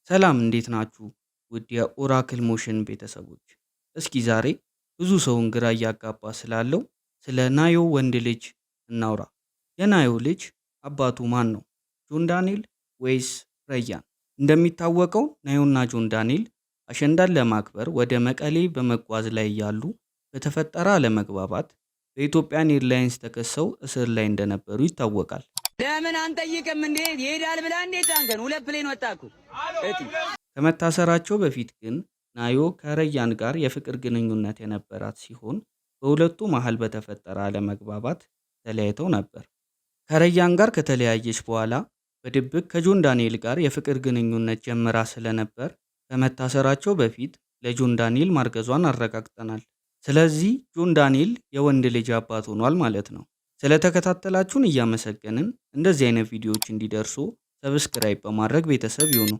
ሰላም እንዴት ናችሁ? ውድ የ Oracle Motion ቤተሰቦች፣ እስኪ ዛሬ ብዙ ሰውን ግራ እያጋባ ስላለው ስለ ናዮ ወንድ ልጅ እናውራ። የናዮ ልጅ አባቱ ማን ነው? ጆን ዳንኤል ወይስ ረያን? እንደሚታወቀው ናዮና ጆን ዳንኤል አሸንዳን ለማክበር ወደ መቀሌ በመጓዝ ላይ እያሉ በተፈጠረ አለመግባባት በ Ethiopian Airlines ተከሰው እስር ላይ እንደነበሩ ይታወቃል። ለምን አንጠይቅም እንዴ? ይሄዳል ብላ እንዴ ጫንከን? ሁለት plane ወጣ እኮ እጢ። ከመታሰራቸው በፊት ግን ናዮ ከረያን ጋር የፍቅር ግንኙነት የነበራት ሲሆን በሁለቱ መሃል በተፈጠረ አለመግባባት ተለያይተው ነበር። ከረያን ጋር ከተለያየች በኋላ በድብቅ ከጆን ዳንኤል ጋር የፍቅር ግንኙነት ጀምራ ስለነበር ከመታሰራቸው በፊት ለጆን ዳንኤል ማርገዟን አረጋግጠናል። ስለዚህ ጆን ዳንኤል የወንድ ልጅ አባት ሆኗል ማለት ነው። ስለተከታተላችሁን እያመሰገንን እንደዚህ አይነት ቪዲዮዎች እንዲደርሱ subscribe በማድረግ ቤተሰብ ይሁኑ።